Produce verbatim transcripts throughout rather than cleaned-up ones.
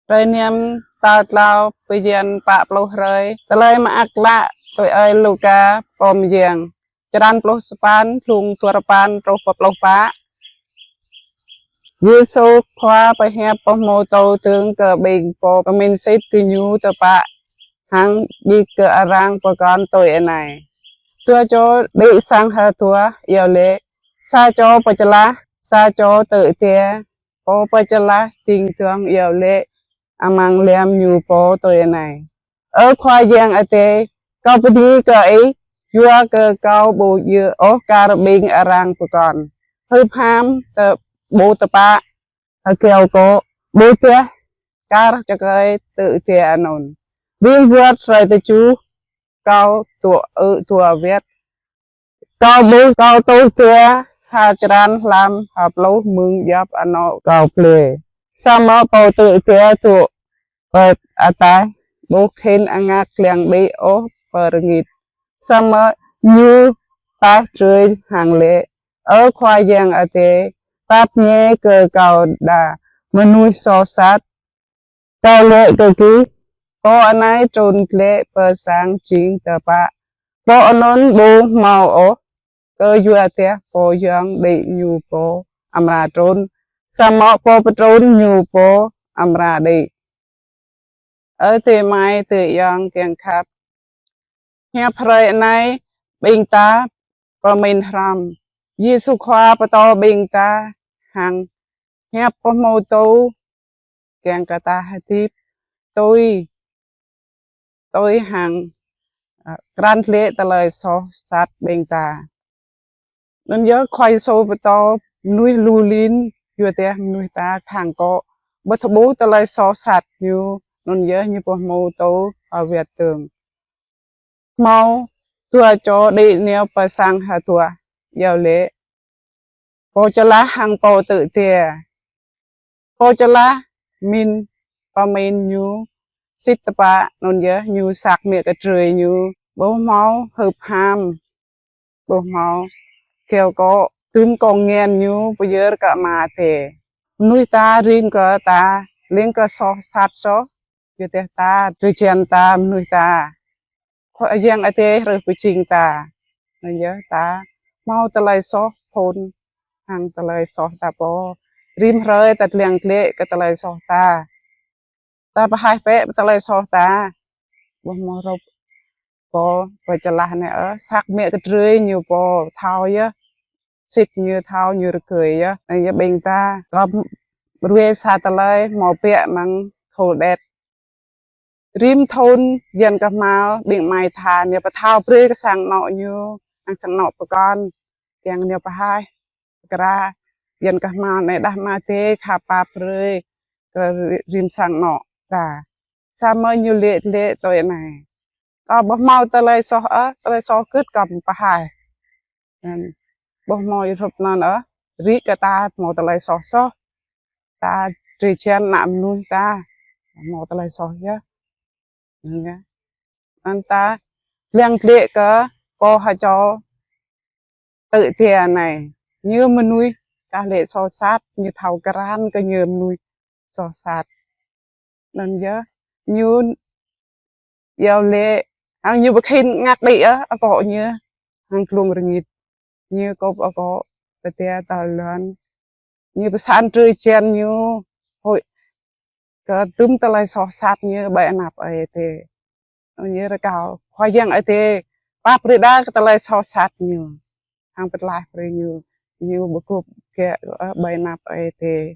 Hrơi năm tal klâo bơyan pă pluh hrơi. Tơlơi mơak klă tui ơi Luka pô mơyang. Črăn pluh sapăn, hlung dua sapăn truh pă pluh pă. Yêsu Khua pơhiăp pơhmutu dơ̆ng kơ ƀing pô pơmĭn sĭt kơ Ñu tơpă hăng djik kơ arăng pơkŏn tui anai: Dua čô đĭ sang hơtua iâu laĭ, sa čô pơčơlah, sa čô tŭ jia. Pô pơčơlah dĭng dơ̆ng iâu laĭ amăng lăm ñu pô tui anai: Ơ Khua Yang Adai, kâo bơni kơ Ih, yua kơ kâo ƀu djơ̆ ôh kar ƀing arăng pơkŏn, hưp ham, tơ-, ƀu tơpă, hơgao akŏ, ƀu djơ̆ kar čơkơi tŭ jia anŭn. Ƀing wơ̆t hrơi tơjuh kâo dŏ ư̆ dua wơ̆t. Kâo ƀuh kâo tŭ jia ha črăn hlăm ha pluh mơ̆ng djŏp anŏ kâo blơi. Samơ̆ pô tŭ jia dŏ pơ ataih, ƀu khĭn angak lăng đĭ ôh pơ rơngit. Samơ̆ ñu taih drơi hăng laĭ: Ơ Khua Yang Adai, pap ñe kơ kâo đa mơnuih soh sat. Kâo laĭ kơ gih, pô anai trŭn glaĭ pơ sang jing tơpă. Pô anŭn ƀu hmâo ôh, kơ yua dah pô yŏng đĭ ñu pô amra trŭn, samơ̆ pô pơtrŭn ñu pô amra đĭ. Ơ adơi amai adơi ayŏng kiăng khăp. Hiăp hrơi anai ƀing ta pơmĭn hrŏm. Yêsu Khua pơtô ƀing ta hăng hiăp pơhmutu kiăng kơ ta hơdip tui, tui hăng, ă, krăn glaĭ tơlơi soh sat ƀing ta. Anŭn yơh Khua Yêsu pơtô mơnuih lu lin, yua dah mơnuih ta khăng akŏ, ƀu thâo ƀuh tơlơi soh sat ñu, anŭn yơh ñu pơhmutu wơ̆t dơ̆ng. Hmâo dua čô đĭ nao pơ sang hơtua, iâu laĭ: Pô čơlah hăng pô tŭ jia. Pô čơlah mĭn pơmĭn ñu sĭt tơpă, anŭn yơh ñu săk mă kơ drơi ñu, ƀu hmâo hưp ham, ƀu hmâo hơgao akŏ, tŭm kông ngăn ñu pơyơr kơ Ama Adai. Mơnuih ta rĭm kơ ta lêng kơ soh sat soh, yua dah ta, drơi jăn ta, mơnuih ta. Khua Yang Adai hrih pơjing ta. Anŭn yơh ta hmâo tơlơi soh phŭn hăng tơlơi soh ta pô. Rĭm hrơi ta lăng glaĭ kơ tơlơi soh ta. Ta pơhaih bĕ tơlơi soh ta. Ƀu hmâo hrup pô pơčơlah anai ôh, săk mă kơ drơi ñu pô, thâo yơh. Sĭt ñu thâo ñu rơgơi yơh. Anŭn yơh ƀing ta, kâo ruai sa tơlơi hmâo biă amăng Khul Đet. Rĭm thŭn, yan kơhma̱l, ƀing amai tha ñu pơthâo brơi kơ sang anŏ ñu, hăng sang anŏ pơkŏn, kiăng ñu pơhaih, pơkra, yan kơhma̱l anai đah Ama Adai khăp pap brơi kơ rĭm sang anŏ ta. Samơ̆ ñu laĭ, laĭ tui anai: Kâo ƀu hmâo tơlơi soh ôh, tơlơi soh gĭt kâo pơhaih. Anŭn, ƀu hmâo hrup anŭn ôh, rĭm kơ ta hmâo tơlơi soh soh. Ta drơi jăn ană mơnuih ta hmâo tơlơi soh yơh. Anŭn yơh. Anŭn ta lăng glaĭ kơ pô ha čô tŭ jia anai. Ñu mơnuih kah laĭ soh sat, ñu thâo krăn kơ ñu mơnuih soh sat. Anŭn yơh, ñu iâu laĭ, hăng ñu ƀu khĭn angak đĭ ôh akŏ ñu hăng glông rơngit. Ñu kŏp akŏ tơdơi tơlơi lŏn. Ñu pơsăn drơi jăn ñu, hơi kơ tŭm tơlơi soh sat ñu ƀơi anăp Ơi Adai. Anŭn yơh rơkâo Khua Yang Adai pap brơi đa kơ tơlơi soh sat ñu, hăng pơtlaih brơi ñu, ñu ƀu kŏp kơ, ơ, ƀơi anăp Ơi Adai.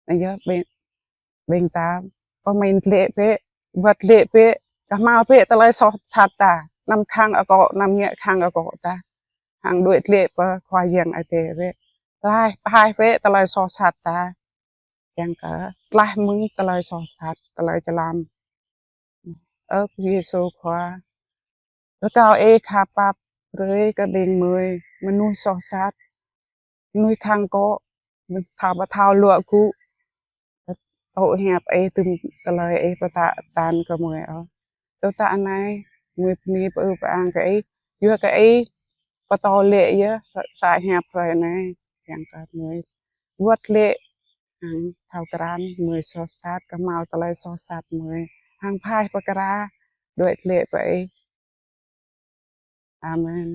Anŭn yơh ƀing, ƀing ta pơmĭn glaĭ bĕ, wơ̆t glaĭ bĕ, kơhma̱l bĕ tơlơi soh sat ta, anăm khăng akŏ, anăm ngă khăng akŏ ta. Hăng đuaĭ glaĭ pơ Khua Yang Adai bĕ. Tơlơi pơhaih bĕ tơlơi soh sat ta. Kiăng kơ tlaih mơ̆ng tơlơi soh sat, tơlơi čơlăm. Ơ Yêsu Khua, rơkâo Ih khăp pap brơi kơ ƀing mơi, mơnuih soh sat, mơnuih khăng akŏ, thâo ƀu thâo luă gŭ, tŭ hiăp Ih, tŭm tơlơi Ih pơtă pơtăn kơ mơi ôh. Tơdah anai, mơi bơni pơư pơang kơ Ih, yua kơ Ih pơtô laĭ yơh, sa hiăp hrơi anai, kiăng kơ mơi wơ̆t glaĭ hăng thâo krăn gơmơi soh sat, kơhma̱l tơlơi soh sat gơmơi, hăng phaih pơkra đuaĭ glaĭ pơ Ih. Amen.